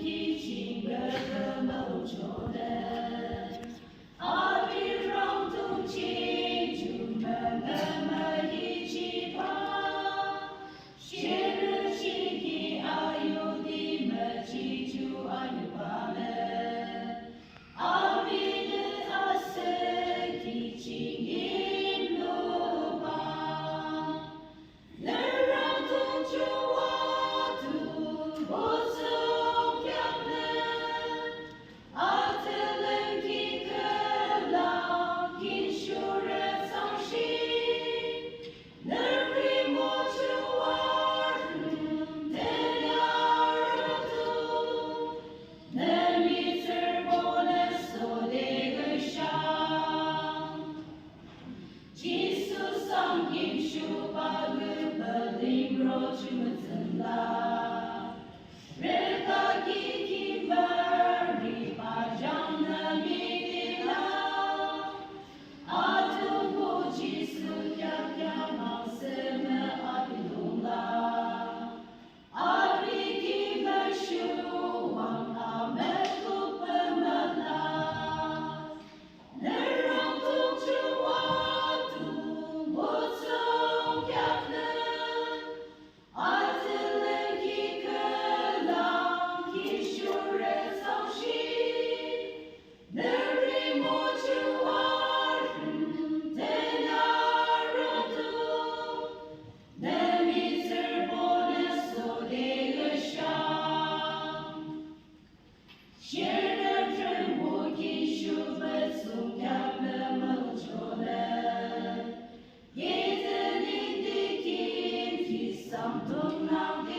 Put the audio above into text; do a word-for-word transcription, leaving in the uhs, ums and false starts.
ki ching bebemüchonü. Api rhangdung ching ju mümühichiba. Sherü ching ki ayudi müchi ju ayubanü. Apinü asüh ki ching imluba. Nü rhangdung ju adu bojung kheaknü. Atülüngki khülang kinshuh re thsangshi. Nü rhimo ju arü dela rhangdung. Nü mihtsürübonü sode kheakshang. Jisu sang kinshuhba ngüpü limro ju mütsüla. Rheta ki ki Mari bajangnü mihde la. Atungpuh Jisu kheak kheak makshe mü api lung la. Api ki müshuwang amütokpü müla. Nü rhangdung ju adu bojung kheaknü. Atülüngki khülang kinshuh re thsangshi. Nü rhimo ju arü dela rhangdung. Nü mihtsürübonü sode kheakshang. Sherü Thrünpuh kinshuhpü thsungkheaknü mülochonü. Kide nengdikkim ki samdung nangde